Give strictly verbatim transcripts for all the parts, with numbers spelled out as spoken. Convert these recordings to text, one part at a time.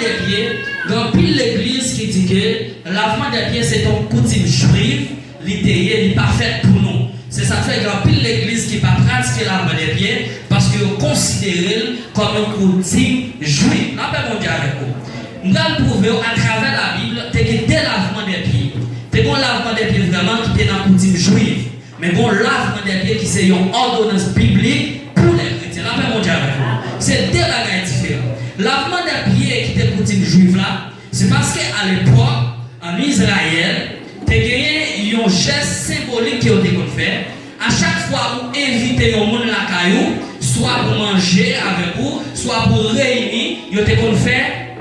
dèpye, gen anpil legliz ki di ke lavman dèpye se te yon koutim jwiv, li te ye, li pa fèt pou nou. Se sa k fè gen anpil legliz ki pa pratike lavman dèpye, paske yo konsidere l kòm yon koutim jwiv. Lapè Bondye avèk ou. M pral pwouve w atravè Labib, te gen de lavman dèpye. Te gen yon lavman dèpye vrèman ki te nan koutim jwiv. Men gen yon lavman dèpye ki se yon òdonans biblik pou lè kretyen. Lapè Bondye avèk ou. Se de bagay diferan. Lavman dèpye ki te koutim jwiv la, se paske alepòk, ann Izrayèl, te genyen yon jès senbolik ke yo te konn fè. A chak fwa ou envite yon moun lakay ou, swa pou manje avèk ou, swa pou reyini, yo te konn fè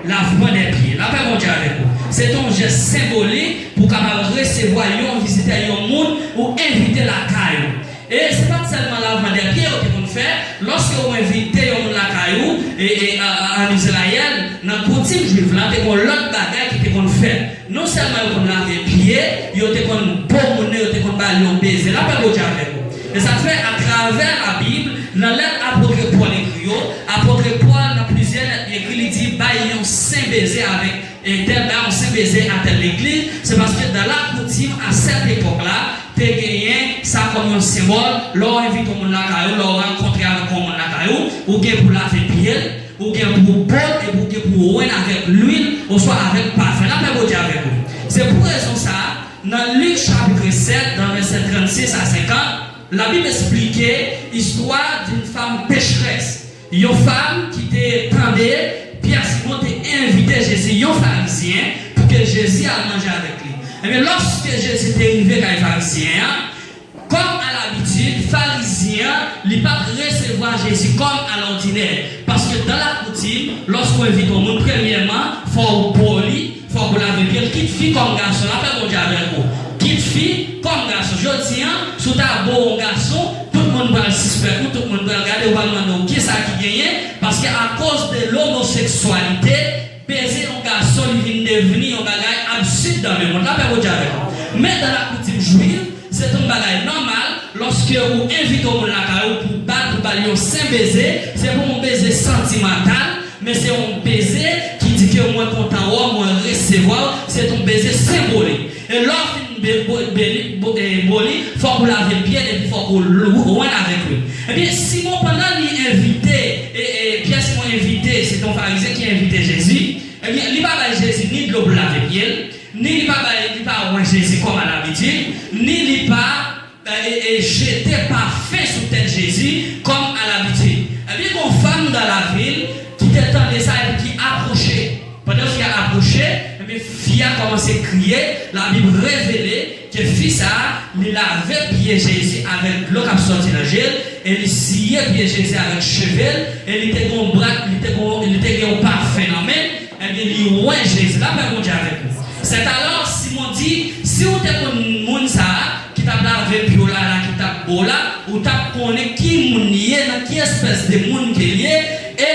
lavman dèpye. Lapè Bondye avèk ou. Se te yon jès senbolik pou w kapab resevwa yon vizitè, yon moun ou envite lakay ou. E se pa t sèlman lavman dèpye yo te konn fè, lòske ou envite yon moun lakay ou, e, e, a, a, ann Izrayèl, nan koutim jwiv la, te gen yon lòt bagay ki te konn fèt. Non sèlman yo konn lave pye, yo te konn bo moun nan, yo te konn ba l yon beze. Lapè Bondye avèk ou. E sa k fè, atravè Labib, nan lèt apot Pòl ekri yo, apot Pòl, nan plizyè lèt li ekri, li di, bay yon sen beze avèk entèl, bay yon sen beze a tèl legliz. Se paske dans la coutume, à cette époque-là, te genyen sa kòm yon senbòl, lè w envite yon moun lakay ou, lè w rankontre avèk yon moun lakay ou, ou gen pou lave pye l, ou gen pou bo l, epi ou gen pou wenn avèk lwil, oswa avèk pafen. Lapè Bondye avèk ou. Se pou rezon sa a, nan Lik chapit sèt, nan vèsè trannsis a senkant, Labib esplike istwa d'une femme pécheresse. Yon fanm ki te tande Pyè Simon te envite Jezi, yon Farizyen, pou ke Jezi al manje avèk li. Ebyen, lòske Jezi te rive kay Farizyen an, kòm alabitid, Farizyen an, li pa t resevwa Jezi kòm alòdinè. Paske dans la coutume, lòske w envite yon moun, premyèman, fò w bo li, fòk ou lave pye l, kit fi kòm gason. Lapè Bondye avèk ou. Kit fi kòm gason. Jodi a, si w ta bo yon gason, tout moun pral sispèk ou, tout moun pral gade, yo pral mande w kisa ki genyen, paske akoz de lomoseksyalite, beze yon gason li vin devni yon bagay absid nan lemonn. Lapè Bondye avèk ou. Men dans la coutume juive, se te yon bagay nòmal, lòske ou envite yon moun lakay ou pou ba l, pou ba l yon sen beze, se pa yon beze santimantal, men se yon beze ki di ke mwen kontan wè w, mwen resevwa w, se te yon beze senbolik. E lè w fin be-, bo-, beli-, bo-, e, bo li, fòk ou lave pye l epi fòk ou l-, ou wenn avèk lwil. Ebyen, Simon, pandan li envite, e, e, Pyè Simon envite, se te yon Farizyen ki envite Jezi, ebyen, li pa bay Jezi ni dlo pou lave pye l, ni li pa bay, li pa wenn Jezi kòm alabitid, ni li pa e, e, e jete pafen sou tèt Jezi kòm alabitid. Ebyen, gen yon fanm dans la ville ki te tande sa epi ki apwoche. Pandan fi a apwoche, ebyen, fi a kòmanse kriye. Labib revele ke fi sa a, li lave pye Jezi avèk dlo k ap sòti nan je l, e li siye pye Jezi avèk cheve l, e li te gen yon bra, li te gen, li te gen yon pafen nan men l, ebyen, li wenn Jezi. Lapè Bondye avèk ou. Sètalò, Simon di, si w te konn moun sa a, ki t ap lave pye w la, la, ki t ap bo w la, ou t ap konnen ki moun li ye, nan ki espès de moun ke l ye, e,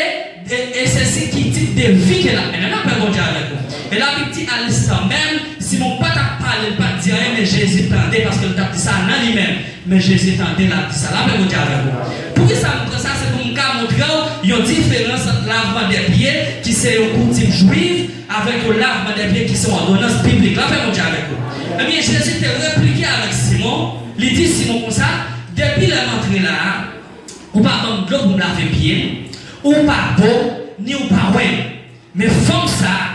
e, e se si ki tip de vi ke l ap mennen. Lapè Bondye avèk ou. E Labib di, a linstan menm, Simon pa t ap pale, l pa t di anyen, men Jezi tande, paske l t ap di sa nan li menm. Men Jezi tande l ap di sa. Lapè Bondye avèk ou. Poukisa m pran sa? Se pou m ka montre w yon diferans ant lavman dè pye, ki se yon koutim jwif, avèk yon lavman dè pye ki se yon òdonans biblik. Lapè Bondye avèk ou. Ebyen, Jezi te replike avèk Simon, li di Simon konsa, depi lè m antre la a, ou pa ban m dlo pou m lave pye m, ou pa bo m, ni ou pa wenn m. Men fanm sa a,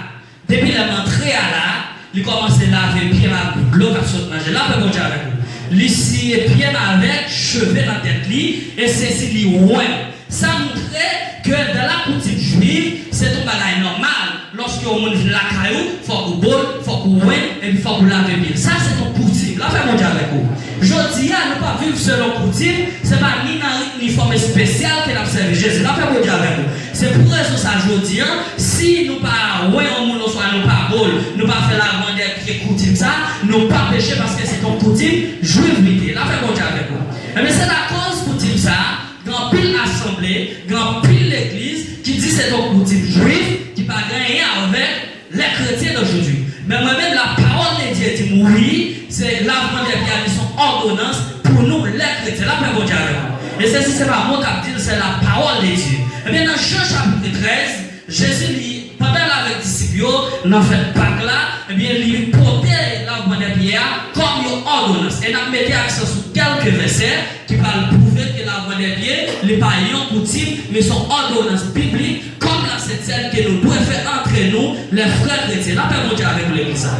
depi lè m antre a la a, li kòmanse lave pye m ak dlo k ap sot nan je l. Lapè Bondye avèk ou. Li siye pye m avèk cheve nan tèt li, e sezi li wenn m. Sa montre ke dans la coutume juive, se t yon bagay nòmal. Lòske yon moun vin lakay ou, fòk ou bo l, fòk ou wenn, epi fòk ou lave pye l. Sa se t yon koutim. Lapè Bondye avèk ou. Jodi a, nou p ap viv selon koutim, se pa ni nan rit ni fòm espesyal ke n ap sèvi Jezi. Lapè Bondye avèk ou. Se pou rezon sa, jodi a, si nou pa wenn yon moun oswa nou pa bo l, nou pa fè lavman dè pye koutim sa, nou pa peche paske se t yon koutim jwif li te ye. Lapè Bondye avèk ou. Ebyen, se lakòz koutim sa, gen anpil asanble, gen anpil legliz ki di se t yon koutim jwif ki pa gen anyen avèk les chrétiens d'aujourd'hui. Men mwen menm, la parole de Dieu di m wi, se lavman dè pye a, li se yon òdonans pou nou, les chrétiens. Lapè Bondye avèk ou. E sesi, se pa mwen k ap di l, se la parole de Dieu. Ebyen, nan Jan chapit trèz, Jezi li, pandan l avèk yo nan fèt Pak la, ebyen, li pote lavman dè pye a kòm yon òdonans. E n ap mete aksan sou kèlke vèsè ki pral pwouve ke lavman dè pye, li pa yon koutim, men se yon òdonans biblik, kòm la Sent Sèn ke nou dwe fè antre nou, lè frè kretyen. Lapè Bondye avèk ou, legliz la.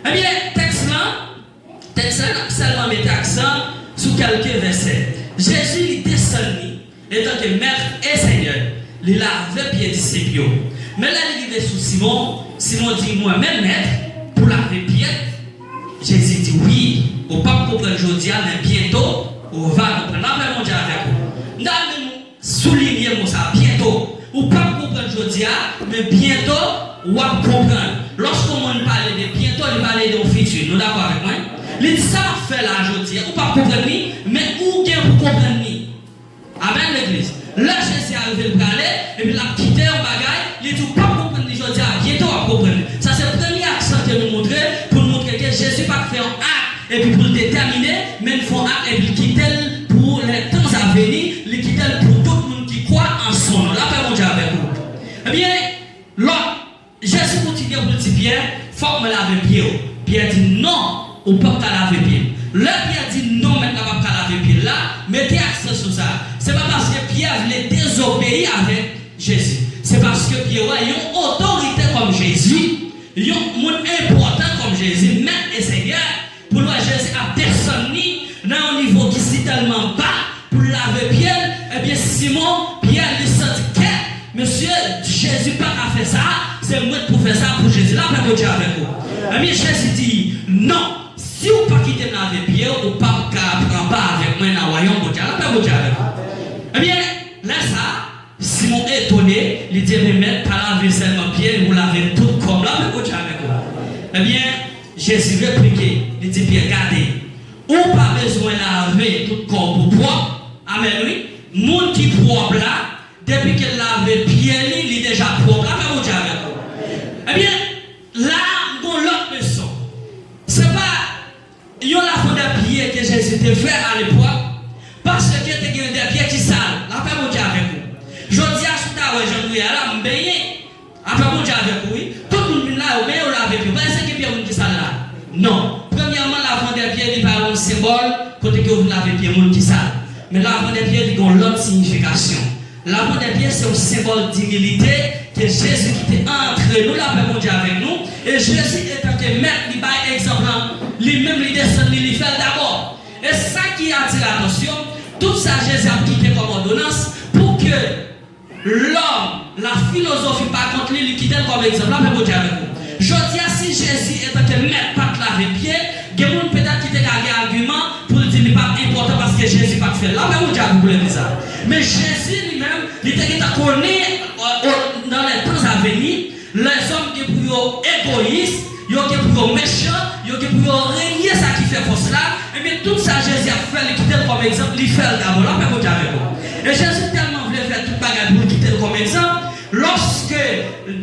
Ebyen, tèks lan, tèks lan ap sèlman mete aksan sou kèlke vèsè. Jezi, li desann li, etanke Mèt e Senyè, li lave pye disip yo. Men lè li rive sou Simon, Simon di, "Mwen menm, Mèt, pou lave pye m?" Jezi di, "Wi, ou p ap konprann jodi a, men byento, ou va konprann." Lapè Bondye avèk ou. M ta renmen nou soulinye mo sa, byento. Ou p ap konprann jodi a, men byento, w ap konprann. Lòske yon moun pale de byento, li pale de yon fiti. Nou dakò avèk mwen? Li di, "Sa m ap fè la jodi a, ou p ap konprann li, men ou gen pou konprann li." Amèn, legliz. Lè Jezi arive, l prale, epi l ap kite yon bagay, li di, "Ou p ap konprann li jodi a, byento w ap konprann li." Sa se premye aksan ke nou montre, pou n montre ke Jezi pa t fè yon ak, epi pou l detèmine, men l fè yon ak, epi l kite l pou lè tan a vini, li kite l pou tout moun ki kwè an son non. Lapè Bondye avèk ou. Ebyen, lòt Jezi kontinye pou l di Pyè, "Fòk mwen lave pye w." Pyè di, "Non, ou p ap ka lave pye m." Lè Pyè di, "Non, mèt la p ap ka lave pye l" la, mete aksan sou sa. Se pa paske Pyè vle dezobeyi avèk Jezi. Se paske Pyè wè yon otorite kòm Jezi, yon moun enpòtan kòm Jezi, Mèt e Senyè, pou l wè Jezi ap desann li nan yon nivo ki sitèlman ba pou l lave pye l, ebyen, Simon Pyè, li santi kè, mesye, Jezi pa ka fè sa, se mwen k pou fè sa pou Jezi. Lapè Bondye avèk ou. Ebyen, Jezi di, "Non, si w pa kite m lave pye w, ou p ap ka pran pa avèk mwen nan wayòm Bondye a." Lapè Bondye avèk ou. Ebyen, lè sa a, Simon etone, li di, "Ebyen, Mèt, pa lave sèlman pye, ou lave tout kò m." Lapè Bondye avèk ou. Ebyen, Jezi replike, li di Pyè, "Gade, ou pa bezwen lave tout kò w pou pwòp." Amèn, wi. Moun ki pwòp la, depi ke l lave pye li, li deja pwòp. Lapè Bondye avèk ou. Ebyen, la, m gon lòt leson. Se pa yon lavman dè pye ke Jezi te fè alepòk, paske te gen dè pye ki sal. Lapè Bondye avèk ou. Jodi a, si w ta wè jan nou ye a la, m benyen. Lapè Bondye avèk ou, wi. Tout moun vin la, yo benyen, yo lave pye yo. Pa gen pye moun ki sal la. Non. Premyèman, lavman dè pye, li pa yon senbòl kote ke yo vin lave pye moun ki sal. Men lavman dè pye, li gen yon lòt siyifikasyon. Lavman dè pye se yon senbòl dimilite ke Jezi kite antre nou, lapè Bondye avèk nou. E Jezi, etanke Mèt, li bay egzanp lan, li menm li desann li, li fè l dabò. E sa ki atire atansyon, tout sa Jezi ap kite kòm òdonans, pou ke lòm, lafilozofi pa kont li, li kite l kòm egzanp, lapè Bondye avèk nou. Jodi a, si Jezi, etanke Mèt, pa t lave pye, gen moun petèt ki te ka gen agiman pou l di li pa t enpòtan paske Jezi pa t fè l. Lapè Bondye avèk ou, legliz la. Men Jezi li menm, li te gentan konnen, euh, o- nan lè tan a vini, lèzòm gen pou yo egoyis, yo gen pou yo mechan, yo gen pou yo renye sa ki fè fòs la. Ebyen, tout sa Jezi ap fè, li kite l kòm egzanp, li fè l dabò. Lapè Bondye avèk ou. E Jezi tèlman vle fè tout bagay pou l kite l kòm egzanp, lòske,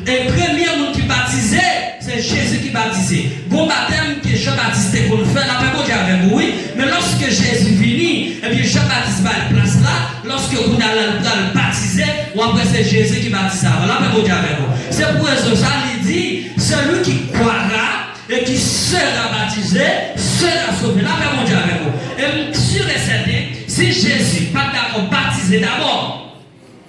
e, premye moun ki batize, se Jezi ki batize. Gon batèm ke Jan Batis te konn fè, lapè Bondye avèk ou, wi. Men lòske Jezi vini, ebyen, Jan Batis bay plas la, lòske kounye a la l pral batize, w ap wè se Jezi ki batize avan, lapè Bondye avèk ou. Se pou rezon sa, li di, celui qui croira et qui sera baptisé sera sauvé. Lapè Bondye avèk ou. E m si e sèten, si Jezi pa t dakò batize dabò,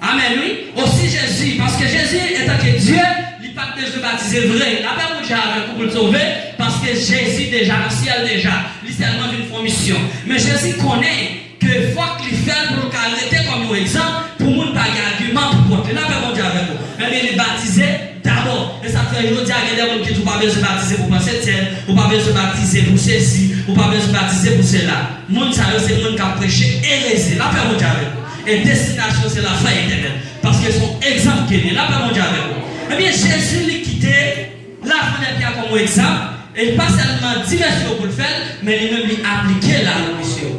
amèn, wi. O si Jezi, paske Jezi, etanke Dye, li pa t bezwen batize vre. Lapè Bondye avèk ou pou l sove, paske Jezi deja nan syèl deja. Li sèlman vin fè yon misyon. Men Jezi konnen ke fòk li fè l pou l ka rete kòm yon egzanp, pou moun pa gen agiman pou kont li. Lapè Bondye avèk ou. Ebyen, li batize dabò. E sa k fè jodi a, gen de moun ki di w pa bezwen batize pou pran Sentèn, ou pa bezwen batize pou sesi, ou pa bezwen batize pou sela. Moun sa yo se moun k ap preche erezi. Lapè Bondye avèk ou. E destinasyon se lavi etènèl. Paske se yon egzanp ke li ye. Lapè Bondye avèk ou. Ebyen, Jezi li kite lavman dè pye a kòm yon egzanp. E li pa sèlman di mesye yo pou l fè l, men li menm li aplike l a yo, mesye yo.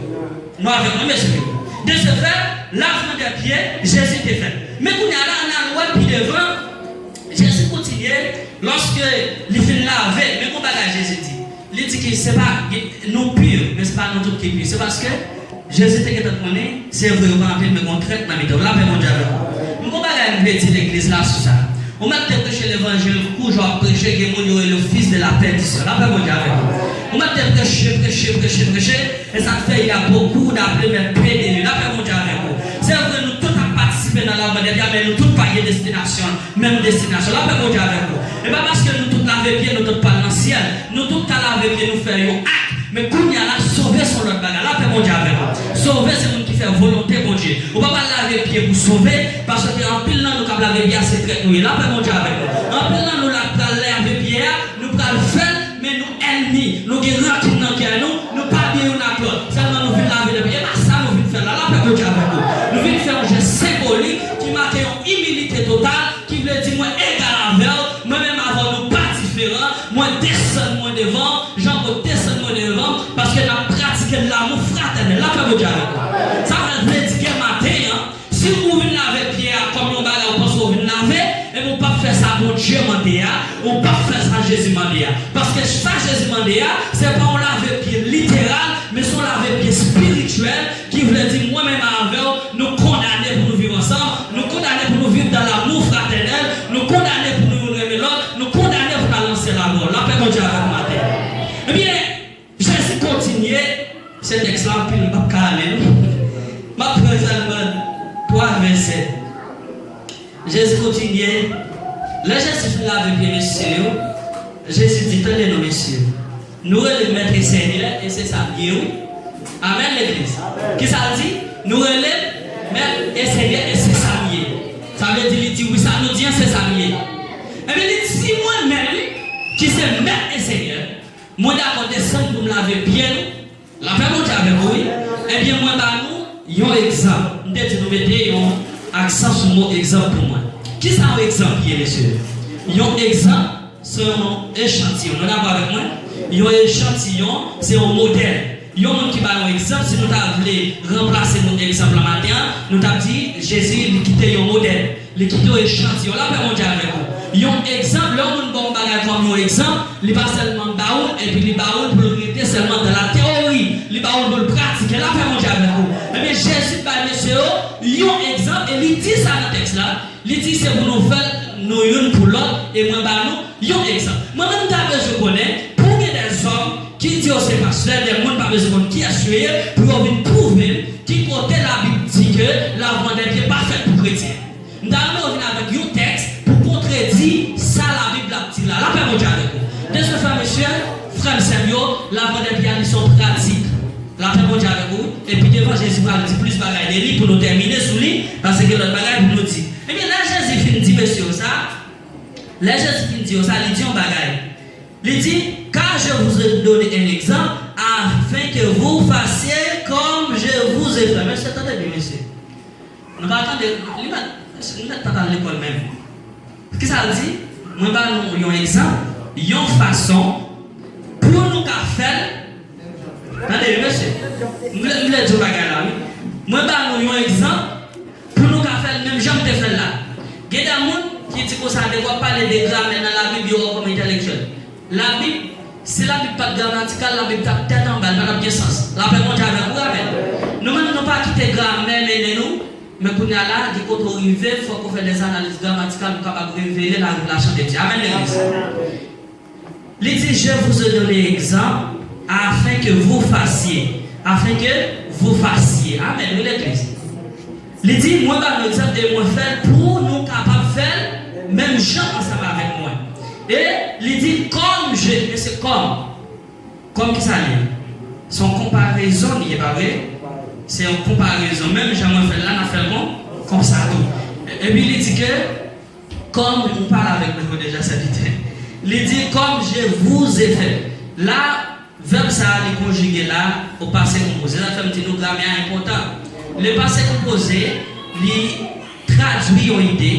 Nou avèk mwen, mesye yo. De ce fait, lavman dè pye, Jezi te fè l. Men kounye a la, ann al wè pi devan, Jezi kontinye, lòske li fin lave, men gon bagay Jezi di. Li di ki se pa, nou pi, men se pa nou tout ki pi. Se paske Jezi te gentan konnen, se vre yo pa anpil, men gon trèt nan mitan yo. Lapè Bondye avèk ou. Men gon bagay m vle di legliz la sou sa. Ou mèt te preche levanjil kou jan w ap preche, gen moun yo rele w fils de la perdition. Lapè Bondye avèk ou. Ou mèt te preche, preche, preche, preche, et ça te fait il y a beaucoup d'appelés, mais peu d'élus. Lapè Bondye avèk ou. Se vre, nou tout ap patisipe nan lavan dè pye a, men nou tout pa gen destinasyon, menm destinasyon. Lapè Bondye avèk ou. E pa paske nou tout lave pye, nou tout pral nan syèl. Nou tout ka lave pye, nou fè yon ak. Men kounye a la, sove se yon lòt bagay. Lapè Bondye avèk ou. Sove se moun ki fè volonte Bondye. Ou pa pral lave pye pou sove, paske anpil nan nou k ap lave pye a se trèt nou ye. Lapè Bondye avèk nou. Anpil nan nou la k pral lave pye a, nou pral fè l, men nou ènmi. Nou gen rankin nan kè nou, nou pa byen youn ak lòt. Sèlman nou vin lave pye. E pa sa nou vin fè la. Lapè Bondye avèk nou. Nou vin fè yon jès senbolik ki make yon imilite total, ki vle di mwen egal avè w, mwen menm avè w nou pa diferan, mwen desann mwen devan w, Janko desann mwen devan w, paske n ap pratike lanmou fratènèl. Lapè Bondye avèk nou. Sa vle di gen maten an, si ou vin lave pye a kòm yon bagay ou panse ou vin lave, epi ou p ap fè sa Bondye mande a, ou p ap fè sa Jezi mande a. Paske sa Jezi mande a, se pa yon lave pye literal, men se yon lave pye espirityèl, ki vle di mwen menm avè w, nou kondane pou nou viv ansanm, nou kondane pou nou viv dans l'amour fraternel, nou kondane pou nou youn renmen lòt, nou kondane pou n al nan syèl avè w. Lapè Bondye avèk nou maten. Ebyen, Jezi kontinye, se tèks la anpil, m p ap ka ale non. M ap pran sèlman twa vèsè. Jezi kontinye, lè Jezi fin lave pye mesye yo, Jezi di, tande non mesye, nou rele m mèt e senyè, e se sa m ye wi. Amèn legliz. Kisa l di? Nou rele m mèt e senyè, e se sa m ye. Sa vle di li di wi, sa nou di an se sa m ye. Ebyen li di si mwen menm ki se mèt e senyè, mwen dakò desann pou m lave pye nou. Lapè Bondye avèk ou wi. Ebyen mwen ba nou yon egzanp. M te di nou mete yon aksan sou mo egzanp pou mwen. Kisa yon egzanp ye mesye? Yon egzanp se yon echantiyon. Nou dakò avèk mwen? Yon echantiyon se yon modèl. Yon moun ki ba yon egzanp, si nou ta vle ranplase mo egzanp lan maten an, nou t ap di Jezi li kite yon modèl. Li kite w echantiyon. Lapè Bondye avèk ou. Yon egzanp, lè yon moun ba w yon bagay kòm yon egzanp, li pa sèlman ba ou l, epi li ba ou l pou l rete sèlman dans la théorie. Li ba ou l pou l pratike. Lapè Bondye avèk ou. Ebyen, Jezi bay mesye yo yon egzanp, e li di sa nan tèks la. Li di se pou nou fè l nou youn pou lòt, e mwen ba nou yon egzanp. Mwen menm, m ta bezwen konnen, pou gen dèzòm ki di yo se pastè, de moun pa bezwen konn kiyès yo ye, pou yo vin pwouve m ki kote Labib di ke lavandèpye pa fèt pou kretyen. M ta renmen w vin avèk yon tèks pou kontredi sa Labib la ap di la. Lapè Bondye avèk ou. De ce fait, mesye, frè m, sè m yo, lavandèpye a li se yon pratik. Lapè Bondye avèk ou. Epi devan Jezi pral di plis bagay de li pou nou tèmine sou li, paske gen lòt bagay pou nou di. Ebyen, lè Jezi fin di mesye yo sa, lè Jezi fin di yo sa, li di yon bagay. Li di, car je vous ai donné un exemple, afin que vous fassiez comme je vous ai fait. Mesye, tande byen, mesye. Nou pa tande, li mèt, li mèt pa t al lekòl menm. Kisa l di? Mwen ba nou yon egzanp, yon fason pou nou ka fè l. Tande, mesye. M vle, m vle di yon bagay la, wi. Mwen ba nou yon egzanp pou nou ka fè l menm jan m te fè l la. Gen de moun ki di konsa, depi w ap pale de gramè nan Labib, yo wè w kòm entèlektyèl. Labib, si Labib pa t gramatikal, Labib t ap tèt anba, li pa t ap gen sans. Lapè Bondye avèk ou, amèn. Nou menm, nou pa kite gramè mennen nou, men kounye a la, gen kote w rive, fòk ou fè dèzanaliz gramatikal pou w kapab revele la revelasyon de Dye. Amèn, legliz. Li di, je vous ai donné exemple, afin que vous fassiez. Afin que vous fassiez. Amèn, wi, legliz. Li di, mwen ba nou egzanp e mwen fè l pou nou kapab fè l menm jan ansanm avèk mwen. E li di, comme je, men se kòm. Kòm kisa li ye? Se yon konparezon li ye, pa vre? Se yon konparezon. Menm jan mwen fè l la, n ap fè l kon, konsa tou. E, epi li di ke, kòm, ou pale avèk mwen deja, sèvitè. Li di, comme je vous ai fait. La, vèb sa a, li konjige la, o pase konpoze. Sa fè m di nou gramè a enpòtan. Le passé composé, li tradui yon ide,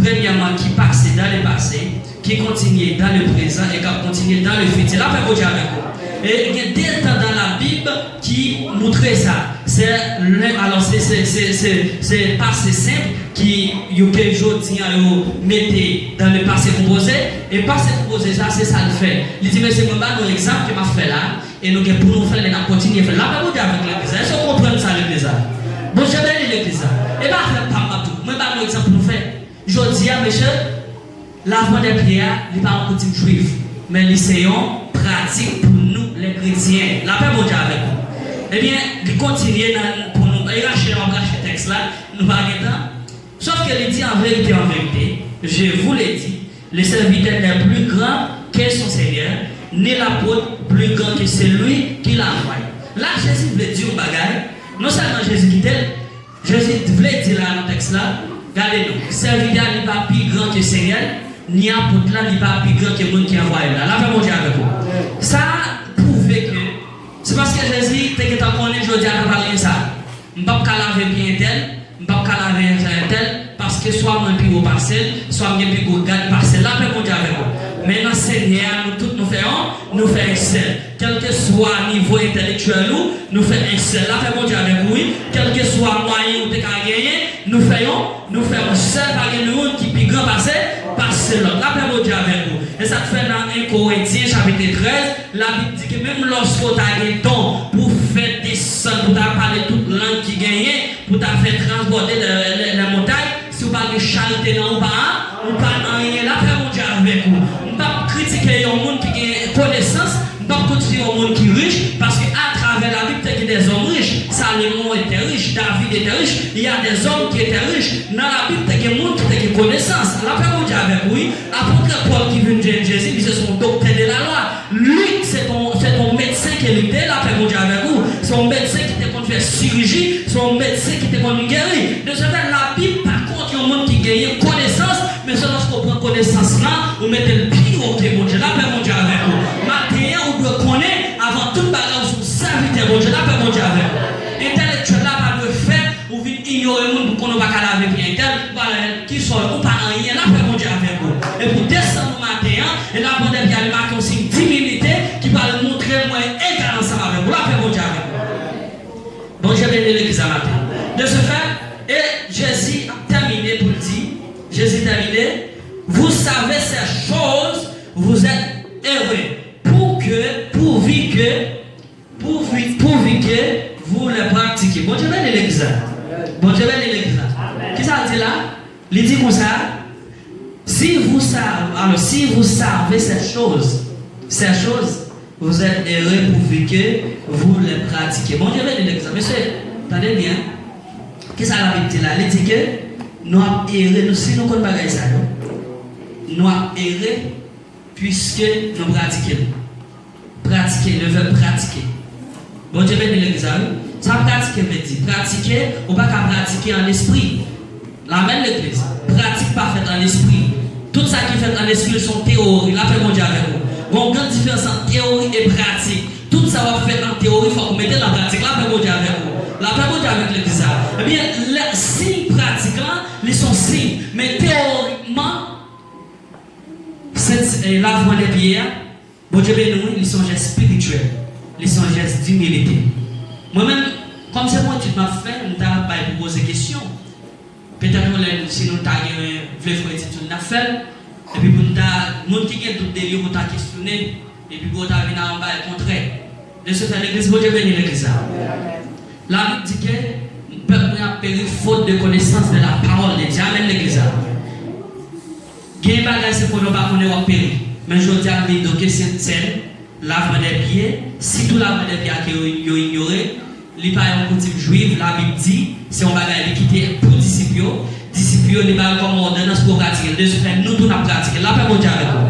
premyèman, ki pase dans le passé, ki kontinye dans le présent e k ap kontinye dans le futur. Lapè Bondye avèk ou. E gen de tan dans la Bible ki moutre sa. Se le, alò, se, se, se, se, se pase senp ki yo ke jodi a yo mete dans le passé composé. E pase konpoze sa, se sa l fè. Li di, mesye, mwen ba nou egzanp ke m ap fè la, e nou gen pou nou fè l, e n ap kontinye fè l. Lapè Bondye avèk legliz la. Èske w konprann sa, legliz la? Bondye beni legliz la. E pa afè pa m ap di w. Mwen ba nou egzanp pou nou fè. Jodi a, mesye, Lavman dè pye a, li pa yon koutim jwif, men li se yon pratik pou nou, lè kretyen. Lapè Bondye avèk ou. Ebyen, li kontinye nan, pou nou, e rache, w ap rache tèks la, nou pa gen tan. Sòf ke li di, en vérité, en vérité, je vous le dis, le serviteur n'est plus grand que son Seigneur, ni l'apôtre plus grand que celui qui l'a envoyé. La, Jezi vle di yon bagay, non sèlman Jezi kite l, Jezi vle di la nan tèks la, gade non, sèvitè a li pa pi gran ke Senyè l, ni apot la li pa pi gran ke moun ki anvwaye l la. Lapè Bondye avèk ou. Sa pwouve ke se paske Jezi te gentan konnen jodi a ta pral gen sa. M p ap ka lave pye entèl, m p ap ka lave entèl, paske swa mwen pi wo pase l, swa m gen pi gwo gad pase l. Lapè Bondye avèk ou. Men nan Senyè a, nou tout nou fè yon, nou fè yon sèl. Kèlkeswa nivo entèlektyèl ou, nou fè yon sèl. Lapè Bondye avèk ou, wi. Kèlkeswa mwayen ou te ka genyen, nou fè yon, nou fè yon sèl. Pa gen youn ki pi gran pase, pase lòt. Lapè Bondye avèk ou. E sa k fè nan en Korentyen chapit trèz, Labib di ke menm lòske w ta gen don pou w fè desann, pou w ta pale tout lang ki genyen, pou w ta fè transbòde lè, lè, lè montay, si w pa gen charite nan ou pa, ou pa anyen. Lapè Bondye avèk ou. M p ap kritike yon moun ki gen konesans, m p ap kritike yon moun ki rich, paske atravè Labib te gen dèzòm rich. Salomon était riche, David était riche, il y a des hommes qui étaient riches. Nan Labib te gen moun ki te gen konesans. Lapè Bondye avèk ou, wi. Apot Pòl ki vin jwenn Jezi, misye se yon doktè de la lwa. Li, se yon, se yon medsen ke li te, lapè Bondye avèk ou. Se yon medsen ki te konn fè siriji, se yon medsen ki te konn geri. De ce fait, Labib pa kont yon moun ki genyen konesans, men se lòske w pran konesans lan, ou mete l pi wo ke Bondye. Lapè Bondye avèk ou. Maten an, ou dwe konnen, avan tout bagay, ou se yon sèvitè Bondye. Lapè Bondye avèk ou. Entèlektyèl la pa dwe fè ou vin inyore moun pou konnen w pa ka lave pye entèl, ou pa lave ki sòl, ou pa anyen, lapè Bondye avèk ou. Epi w desann ou maten an, e lavman dè pye a li make yon siy dimilite ki pral montre mwen egal ansanm avèk ou, lapè Bondye avèk ou. Bondye beni legliz la maten. De ce fait, e Jezi ap tèmine pou l di, Jezi tèmine, vous savez ces choses, vous êtes heureux, pour que, pourvu que, pourvu, pourvu que vous les pratiquez. Bondye beni legliz la. Bondye beni legliz la. Kisa l di la? Li di konsa, si vous savez, alors, si vous savez ces choses, ces choses, vous êtes heureux pourvu que vous les pratiquez. Bondye beni legliz la. Mesye, tande byen. Kisa Labib di la? Li di ke nou ap ere, nou, si nou konn bagay sa yo, nou ap ere puiske nou pratike l. Pratike, le vèb pratike. Bondye beni legliz la, wi. Sa pratike vle di? Pratike, ou pa ka pratike an lespri. Amèn, legliz. Pratik pa fèt an lespri. Tout sa ki fèt an lespri, se yon teyori. Lapè Bondye avèk ou. Gon gran diferans ant teyori e pratik. Tout sa w ap fè an teyori, fòk ou mete l an pratik. Lapè Bondye avèk ou. Lapè Bondye avèk legliz la. Ebyen, lè, siy pratik lan, li se yon siy. Men teyorikman, se, e, lavman dè pye a, Bondye beni w, wi, li se yon jès espirityèl. Li se yon jès dimilite. Mwen menm, kòm se yon etid m ap fè, m ta bay pou poze kesyon. Petèt yon lè, si nou ta gen, vle fè etid sou l, n ap fè l. Epi pou n ta, moun ki gen dout de li, pou ta kesyone, epi pou yo ta vin ak yon bagay kontrè. De ce fait, legliz, Bondye beni legliz la. Labib di ke pèp mwen ap peri faute de connaissance de la parole de Dieu. Amèn, legliz la. Gen bagay se konnen w pa konnen w ap peri. Men jodi a, m vin di w ke se sèn, lavman dè pye, sitou lavman dè pye a ke yo, yo inyore, li pa yon koutim jwif, Labib di, se yon bagay li kite pou disip yo. Disip yo, li ba yo kòm òdonans pou yo pratike l. De ce fait, nou tou n ap pratike l. Lapè Bondye avèk nou.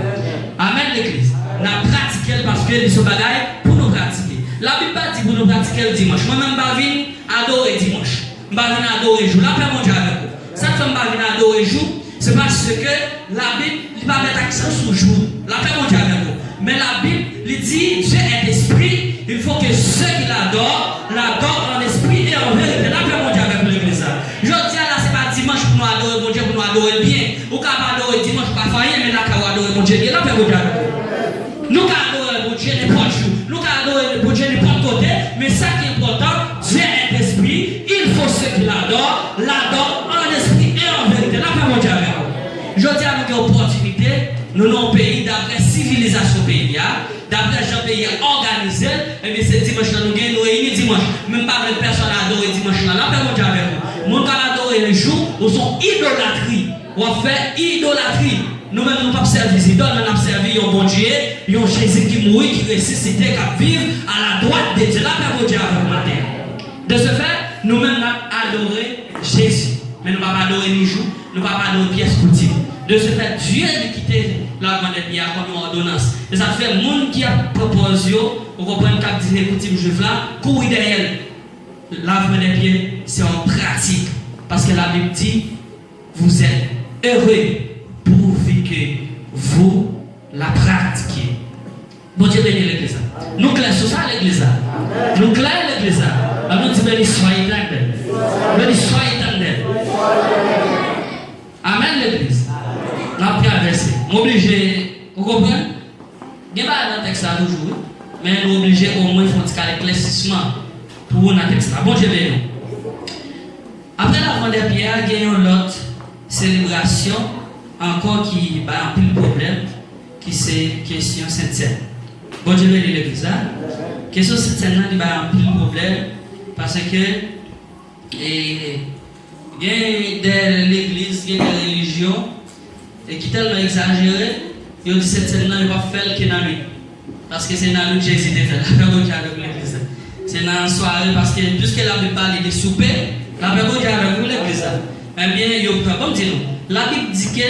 Amèn, legliz. N ap pratike l paske li se yon bagay pou nou pratike. Labib pa di pou nou pratike l dimanch. Mwen menm, m pa vin adore dimanch. M pa vin adore jou. Lapè Bondye avèk ou. Sa k fè m pa vin adore jou, se paske Labib, li pa met aksan sou jou. Lapè Bondye avèk ou. Men Labib, li di, Dieu est esprit, il faut que ceux qui l'adorent, l'adorent en esprit et en vérité. Lapè Bondye avèk ou, legliz la. Jodi a la, se pa dimanch pou nou adore Bondye, pou nou adore l byen. Ou ka pa adore dimanch, ou ka fè anyen, men lakay ou adore Bondye byen. Lapè Bondye avèk ou. Nou ka adore Bondye nenpòt jou. Nou ka adore Bondye nenpòt kote. Men sa ki enpòtan, Dieu est esprit. Il faut ceux qui l'adorent, l'adorent en esprit et en vérité. Lapè Bondye avèk ou. Jodi a, nou gen opòtinite, nou nan yon peyi, daprè sivilizasyon peyi a, daprè jan peyi a òganize l, ebyen, se dimanch lan nou gen, nou reyini dimanch. Men m pa vle pèsonn adore dimanch lan. Lapè Bondye avèk ou. Moun k ap adore jou, ou se yon idolatri. W ap fè idolatri. Nou menm, nou p ap sèvi zidòl, men n ap sèvi yon Bondye, yon Jezi ki mouri, ki resisite, k ap viv aladwat de Dye. Lapè Bondye avè w maten an. De ce fait, nou menm, n ap adore Jezi. Men nou p ap adore ni jou, nou p ap adore pyès koutim. De ce fait, Dye li kite lavan dè pye a kòm yon òdonans. E sa k fè moun ki ap pran pòz yo, ou konprann, k ap di se koutim jwif la, kouri dèyè l. Lavan dè pye, se yon pratik. Paske Labib di, vous êtes heureux pourvu que vous la pratiquiez. Bondye beni legliz la. Nou klè sou sa, legliz la? Nou klè, legliz la? Ann nou di, béni soit l'Éternel. Béni soit l'Éternel. Amèn, legliz. N ap travèse. M oblije, ou konprann? Gen bagay nan tèks la toujou, wi. Men nou oblije omwen fè yon ti kal eklèsisman pou ou nan tèks la. Bondye beni w. Apre lavan dè pye a, gen yon lòt selebrasyon ankò ki bay anpil pwoblèm, ki se kesyon sentsèn. Bondye beni legliz la. Kesyon sentsèn nan, li bay anpil pwoblèm, paske e, gen de legliz, gen de relijyon, e ki tèlman egzajere, yo di sentsèn nan, yo p ap fè l ke nan nwit. Paske se nan nwit Jezi te fè l. Lapè Bondye avèk legliz la. Se nan sware, paske piske Labib pale de soupe, lapè Bondye avèk nou, legliz la. Ebyen, yo pran, ban m di nou, Labib di ke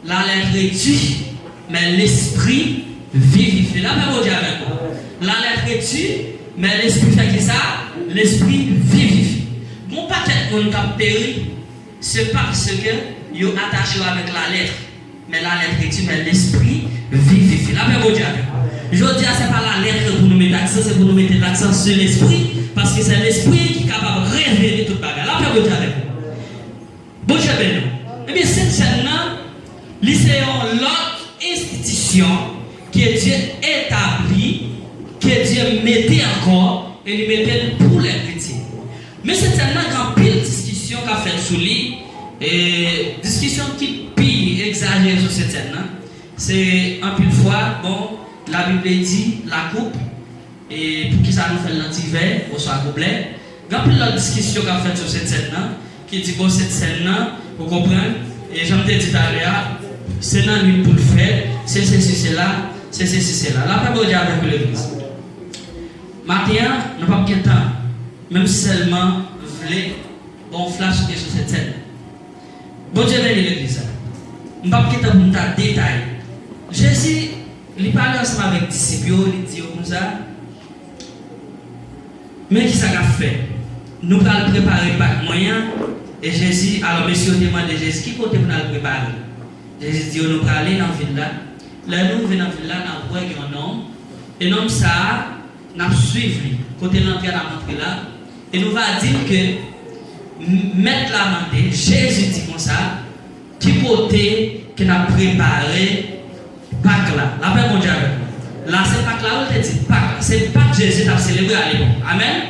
la lettre tue, mais l'esprit vivifie. Lapè Bondye avèk ou. La lettre tue, mais l'esprit fè ki sa? L'esprit vivifie. Gon pakèt moun k ap peri, se paske yo atache yo avèk la lettre. Men la lettre tue, mais l'esprit vivifie. Lapè Bondye avèk ou. Jodi a, se pa la lettre pou nou mete aksan, se pou nou mete laksan sou lespri, paske se lespri ki kapab revele tout bagay. Lapè Bondye avèk ou. Bondye beni w. Ebyen, sentsèn nan, li se yon lòt enstitisyon ke Dye etabli, ke Dye mete ankò, e li mete l pou lèkretyen. Men sentsèn nan, gen anpil diskisyon k ap fèt sou li. E diskisyon ki pi egzajere sou sentsèn nan, se anpil fwa, bon, Labib di lakoup, e poukisa nou fè l nan ti vè oswa goblè? Gen anpil lòt diskisyon k ap fèt sou sentsèn nan, ki di, bon, sentsèn nan, ou konprann, e jan m te di talè a, se nan nwit pou l fèt, se sesi, se la, se sesi, se la. Lapè Bondye avèk ou, legliz. Maten an, nou p ap gen tan, menm sèlman vle ba w flash sou kesyon sentsèn nan. Bondye beni legliz la. M p ap gen tan pou m ta detaye. Jezi, li pale ansanm avèk disip yo, li di yo konsa, men kisa k ap fèt? Nou pral prepare Pak mwen an. E Jezi, alò mesye yo te mande Jezi, ki kote pou n al prepare? Jezi di yo, nou prale nan vil la. Lè nou rive nan vil la, n ap wè gen yon nonm. E nonm sa a, n ap swiv li. Kote l antre a, n ap antre la. E nou va di l ke m-, mèt la mande, Jezi di konsa, ki kote ke n ap prepare Pak la? Lapè Bondye avèk nou. La se Pak la, wi, l te di Pak la. Se Pak Jezi t ap selebre alepòk. Amèn.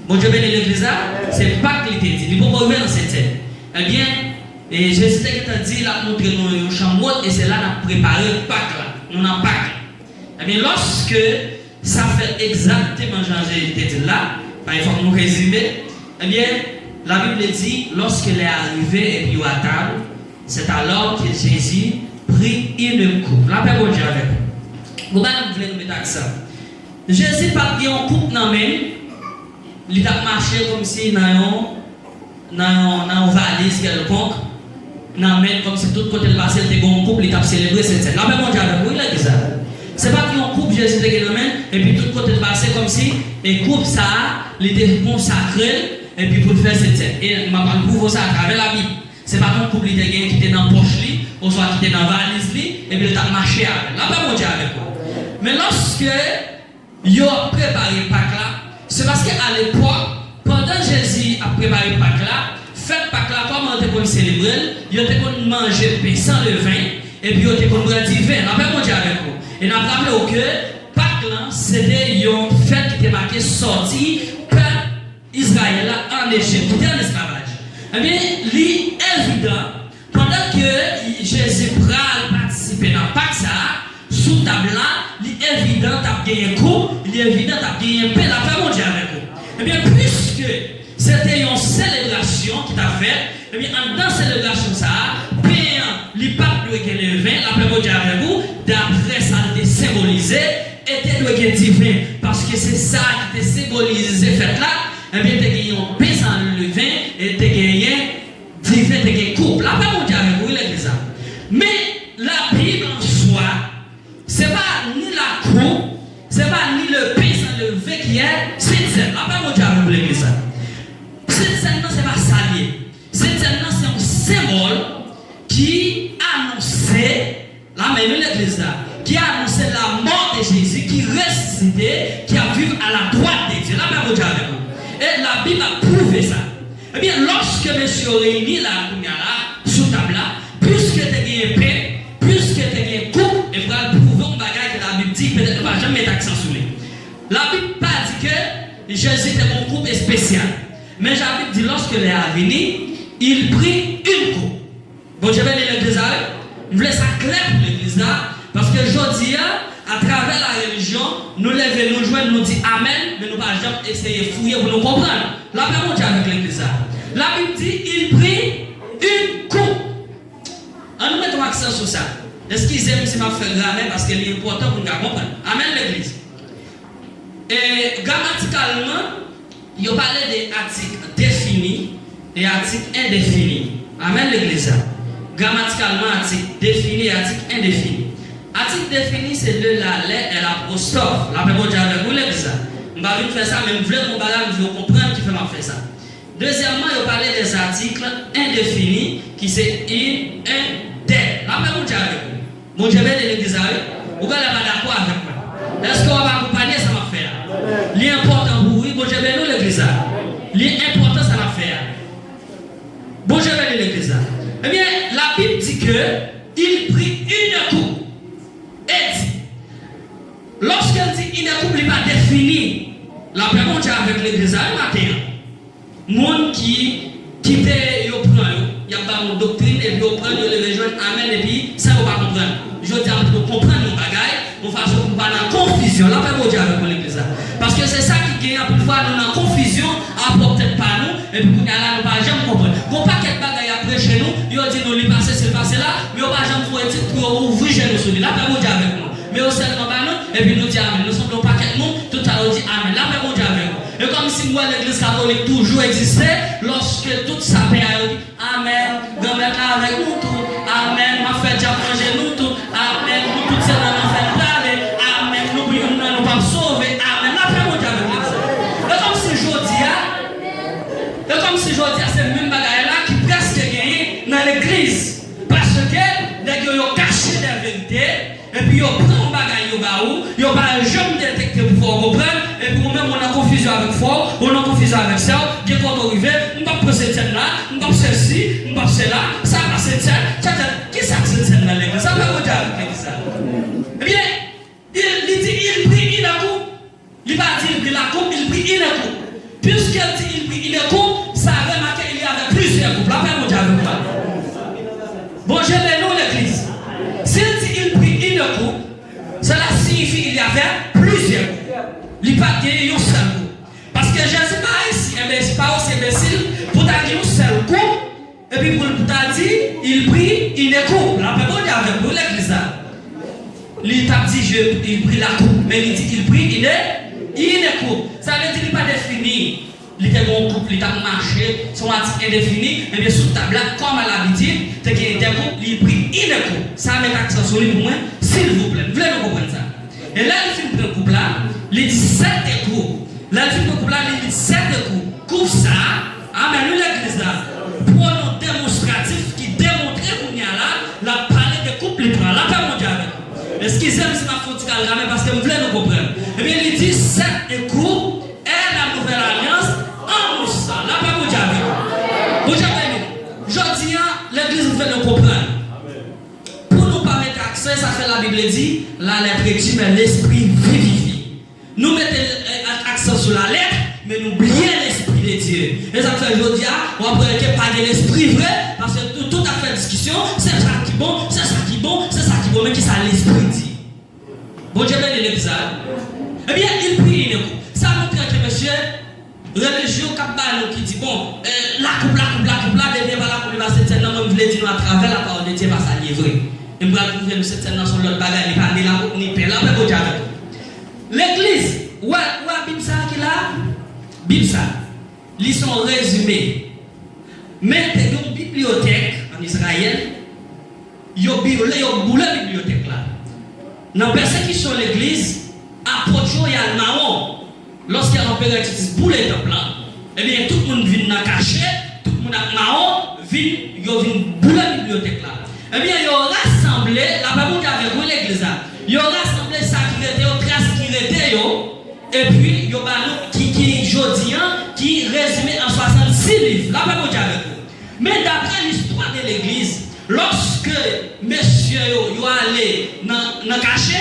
Bondye beni legliz la. Se Pak li te di. Li poko rive nan sentsèn. Ebyen, e Jezi te gentan di l ap montre nou yon chanm wot e se la n ap prepare Pak la. Nou nan Pak la. Ebyen, lòske sa fèt egzakteman jan Jezi te di l la, paske fòk nou rezime, ebyen, Labib di, lorsque l'heure arrivait et puis à table, c'est alors que Jésus prit une coupe. Lapè Bondye avèk ou. Gon bagay m vle nou mete aksan. Jezi pa t gen yon koup nan men l, li t ap mache kòmsi nan yon nan yon, nan yon valiz kèlkonk, nan men l, kòmsi tout kote l pase, l te gen yon koup, li t ap selebre sentsèn. Lapè Bondye avèk ou, wi, legliz la. Se pa t yon koup Jezi te gen nan men l, epi tout kote l pase, kòmsi, e koup sa a, li te konsakre l, epi pou l fè sentsèn. E m ap al pwouve w sa atravè Labib. Se pa t yon koup li te gen ki te nan pòch li, oswa ki te nan valiz li, epi l t ap mache avè l. Lapè Bondye avèk ou. Men lòske yo ap prepare Pak la, se paske alepòk, pandan Jezi ap prepare Pak la, fèt Pak la, kòman yo te konn selebre l? Yo te konn manje pen san leven, epi yo te konn bwè diven. Lapè Bondye avèk ou. E n ap raple w ke Pak lan, se te yon fèt ki te make sòti pèp Izrayèl la ann Ejip, ki te ann esklavaj. Ebyen, li evidan, pandan ke Jezi pral patisipe nan Pak sa a, sou tab la, li evidan t ap genyen koup, li evidan t ap genyen pen, lapè Bondye avèk ou. Ebyen, piske se te yon selebrasyon ki t ap fèt, ebyen, anndan selebrasyon sa a, pen an, li p ap dwe gen leven, lapè Bondye avèk ou, daprè sa l te senbolize, e te dwe gen diven, paske se sa ki te senbolize fèt la, ebyen, te gen yon pens an leven, e te genyen diven, te gen koup. Lapè Bondye avèk ou, wi, legliz la. Men, Labib an swa, se pa ni lakoup, se pa ni le pain sans levain ki è Sentsèn. Lapè Bondye avèk ou, legliz la. Sentsèn nan, se pa sa l ye. Sentsèn nan, se yon senbòl ki anonse, la menm legliz la, ki anonse la mort de Jésus, ki resisite, ki ap viv à la droite de Dieu. Lapè Bondye avèk ou. E Labib ap pwouve sa. Ebyen, lòske mesye yo reyini la, kounye a la, sou tab la, piske te genyen pen, piske te genyen koup, e pral pwouve yon bagay ke Labib di, petèt nou pa janm met aksan sou li. Labib pa di ke Jezi te gen yon koup espesyal. Men Labib di, lorsque l'heure vint, il prit une coupe. Bondye beni legliz la, wi. M vle sa klè pou legliz la, paske jodi a, atravè la relijyon, nou leve, nou jwenn, nou di amèn, men nou pa janm eseye fouye pou nou konprann. Lapè Bondye avèk legliz la. Labib di, il prit une coupe. Ann nou mete yon aksan sou sa. Eskize m si m ap fè gramè, paske li enpòtan pou n ka konprann. Amèn, legliz. E gramatikalman, yo pale de atik defini e atik endefini. Amèn, legliz la. Gramatikalman, atik defini e atik endefini. Atik defini, se de la lè e lapwostwòf. Lapè Bondye avèk ou, legliz la. M pa vin fè sa, men m vle pou bagay, m vle w konprann ki fè m ap fè sa. Dezyèmman, yo pale de atik endefini, ki se in, en, de. Lapè Bondye avèk ou. Bondye beni legliz la, wi. Ou genlè pa dakò avèk mwen. Èske w ap akonpanye sa m ap fè a? Li enpòtan pou ou, wi. Bondye beni w, legliz la. Li enpòtan sa n ap fè a. Bondye beni legliz la. Ebyen, Labib di ke il prit une coupe. E di, lòske l di une coupe, li pa defini. Lapè Bondye avèk legliz la, wi, maten an. Moun ki kite yo pran yo, y ap ba yon doktrin, epi yo pran, yo leve jwenn, amèn, epi san yo pa konprann. Jodi a, m pou nou konprann yon bagay, yon fason pou nou pa nan konfizyon. Lapè Bondye avèk nou, legliz la. Paske se sa ki gen, anpil fwa, nou nan konfizyon, apwòp tèt pa nou, epi kounye a la, nou pa janm konprann. Gon pakèt bagay y ap preche nou, yo di nou li pase, se pase la, men yo pa janm voye tit pou yo ouvri je nou sou li. Lapè Bondye avèk nou. Men yo sèlman ba nou, epi nou di amèn. Nou sanble yon pakèt moun, tout sa yo di amèn. Lapè Bondye avèk nou. E kòmsi m wè legliz katolik toujou egziste, lòske tout sapen a yo di, amèn, Granmèt la avèk nou tout, amèn, m ap fè dyab manje nou tout, amèn, nou tout se nan lanfè n prale, amèn, nou pou youn nan nou p ap sove, amèn. Lapè Bondye avèk legliz la. E kòmsi jodi a, e kòmsi jodi a se menm bagay la ki prèske genyen nan legliz. Paske nèg yo, yo kache de verite, epi yo pran yon bagay yo ba ou, yo pa janm detekte pou fè w konprann, epi ou menm ou nan konfizyon avèk frè w, ou nan konfizyon avèk sè w, gen kote w rive, m p ap pran Sentsèn la, m p ap sesi, m p ap sela, sa pa Sentsèn, tètèt, kisa k Sentsèn nan legliz? Sa pa Bondye avèk legliz la. Ebyen, il, li di, il prit une coupe. Li pa di il prit la coupe, il prit une coupe. Puisqu'il dit il prit une coupe, ça veut marquer il y avait plusieurs coupes. Lapè Bondye avèk nou. Bondye beni w, legliz. Si l di il prit une coupe, cela signifie il y avait plusieurs coupes. Li pa t gen yon sèl koup. Paske Jezi pa isi, enbe, pa osi enbesil pou ta gen yon sèl koup. Epi pou l ta di, il prit une coupe. Lapè Bondye avèk nou, legliz la. Li t ap di, je, il prit la coupe, men li di, il prit une, une coupe. Sa vle di li pa defini. Li te gen yon koup, li t ap mache, se yon atik endefini, ebyen sou tab la, kòm a labitid, te gen de koup, li prit une coupe. Sa met aksan sou li pou mwen, silvouplè. M vle nou konprann sa. E lè l fin pran koup la, li di, cette coupe. Lè l fin pran koup la, li di, cette coupe. Koup sa a, amèn, wi, legliz la. Pwonon demonstratif ki demontre kounye a la, l ap pale de koup li pran. Lapè Bondye avèk nou. Eskize m si m ap fè yon ti kal gramè paske m vle nou konprann. Ebyen, li di, cette coupe est la nouvelle alliance en mon sang. Lapè Bondye avèk nou. Bondye beni nou. Jodi a, legliz, m vle nou konprann. Pou nou pa mete aksan, e sa k fè Labib di, la lettre tue, mais l'esprit vivifie. Nou mete, eh, ak-, aksan sou la lettre, men nou bliye l'esprit de Dieu. E sa k fè jodi a, w ap wè ke pa gen lespri vre, paske tout, tout ap fè diskisyon, se sa ki bon, se sa ki bon, se sa ki bon, men kisa lespri di? Bondye beni legliz la. Ebyen, il prit une coupe. Sa montre ke, mesye, relijyon k ap ba nou ki di, bon, eh, la coupe, la coupe, la coupe la, depi e pa la coupe li pase Sentsèn nan, mwen m vle di nou atravè la parole de Dieu, e pa sa l ye vre. M pral pwouve nou Sentsèn nan se yon lòt bagay, li pa ni lakou, ni pen. Lapè Bondye avèk nou. Legliz, ou wè, ou wè Bib sa a ki la a? Bib sa a, li se yon rezime. Men te gen yon bibliyotèk ann Izrayèl, yo bi-, yo boule bibliyotèk la. Nan pèsekisyon legliz, apot yo y al mawon. Lòske anperè Titis boule tanp lan, ebyen, tout moun vin nan kache, tout moun ak mawon vin, yo vin boule bibliyotèk la. Ebyen, yo rasanble, lapè Bondye avèk ou, legliz la. Yo rasanble sa ki rete yo, tras ki rete yo, epi yo ba nou ki, ki jodi an, ki rezime an swasannsis liv. Lapè Bondye avèk ou. Men daprè listwa de legliz, lòske mesye yo, yo ale nan, nan kache,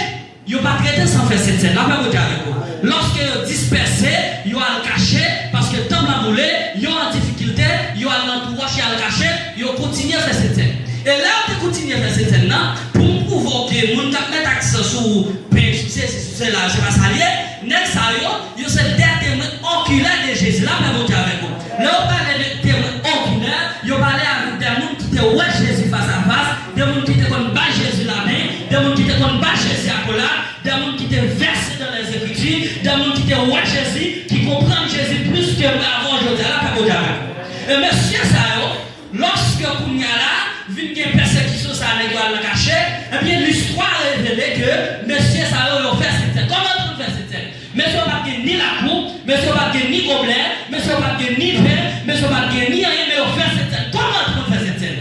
yo pa t rete san fè Sentsèn. Lapè Bondye avèk ou. Lòske yo dispèse, yo al kache, paske tanp lan boule, yo an difikilte, yo al nan twou wòch, yo al kache, yo kontinye fè Sentsèn. E lè yo te kontinye fè Sentsèn nan, pou m pwouve w ke moun k ap met aksan sou pen, sou sesi, sou sela, se pa sa l ye, nèg sa yo, yo se de temwen okilè de Jezi. Lapè Bondye avèk ou. Lè yo pale de temwen okilè, yo pale avèk de moun ki te wè Jezi fas a fas, de moun ki te konn bay Jezi lamen, de moun ki te konn bay Jezi akolad, de moun ki te vèse dans les Écritures, de moun ki te wè Jezi, ki konprann Jezi plis ke mwen avè w jodi a. Lapè Bondye avèk ou. E mesye sa yo, lòske kounye a la, vin gen pèsekisyon sa a, nèg yo al nan kache, ebyen, listwa revele ke mesye sa yo, yo fè Sentsèn. Kòman yo te konn fè Sentsèn? Mesye yo pa t gen ni lakou, mesye yo pa t gen ni goblè, mesye yo pa t gen ni pen, mesye yo pa t gen ni anyen, men yo fè Sentsèn. Kòman yo te konn fè Sentsèn?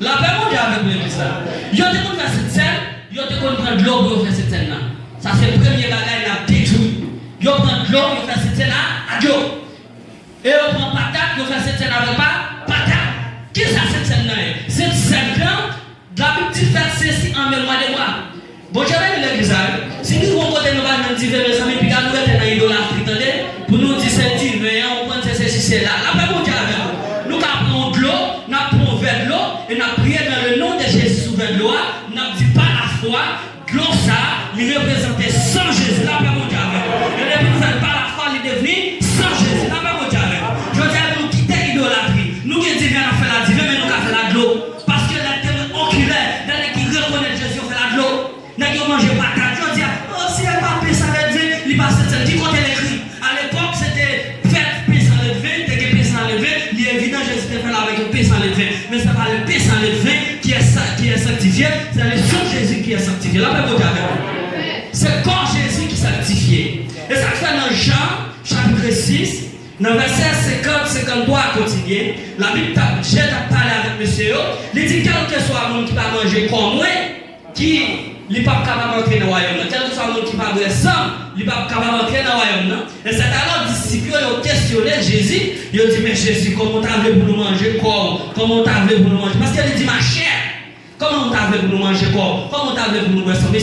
Lapè Bondye avèk legliz la. Yo te konn fè Sentsèn, yo te konn pran dlo pou yo fè Sentsèn nan. Sa se premye bagay n ap detwi. Yo pran dlo, yo fè Sentsèn a, a dlo. E yo pran patat, yo fè Sentsèn avèk pa, patat. Kisa Sentsèn nan ye? Sentsèn nan, Labib di, faites ceci en mémoire de moi. Bondye beni legliz la, wi. Si nou rive yon kote nou pa jwenn diven, mezanmi, piga nou rete nan idolatri, tande. Pou nou di se diven an, ou konn se sesi, se la. Lapè Bondye avèk nou. Nou ka pran yon dlo, n ap pran yon vè dlo, e n ap priye dans le nom de Jésus sou vè dlo a, n ap di pa lafwa, dlo sa a, li reprezante san Jezi. Lapè Bondye avèk nou. E depi nou fè l pa lafwa, li devni san Jezi. Lapè Bondye avèk nou. Jodi a, nou kite idolatri. Nou gen diven, n ap fè l a diven, men nou ka fè l a dlo. Paske lè temwen okilè, lè nèg ki rekonèt Jezi, yo fè l a dlo. Nèg yo manje patat, yo di, "O, si e pa pen san lèdven, li pa Sentsèn." Ki kote l ekri? Alepòk, se te fèt pen san lèdven, te gen pen san lèdven, li evidan Jezi te fè l avèk yon pen san lèdven. Men se pa le pen san lèdven qui est sa-, qui est sanctifié, c'est le sang de Jésus qui est sanctifié. Lapè Bondye avèk nou. Se kò Jezi ki sanktifye. E sa k fè nan Jan, chapit sis, nan vèsè senkant, senkanntwa a kontinye, Labib t ap, Jezi t ap pale avèk mesye yo, li di, kèlkeswa moun ki pa manje kò mwen, ki li p ap kapab antre nan wayòm nan. Kèlkeswa moun ki pa bwè san m, li p ap kapab antre nan wayòm nan. E sèt alò, disip yo, yo kesyone Jezi, yo di, men Jezi, kòman w ta vle pou nou manje kò w? Kòman w ta vle pou nou manje? Paske li di, ma chair, kòman w ta vle pou nou manje kò w? Kòman w ta vle pou nou bwè san m?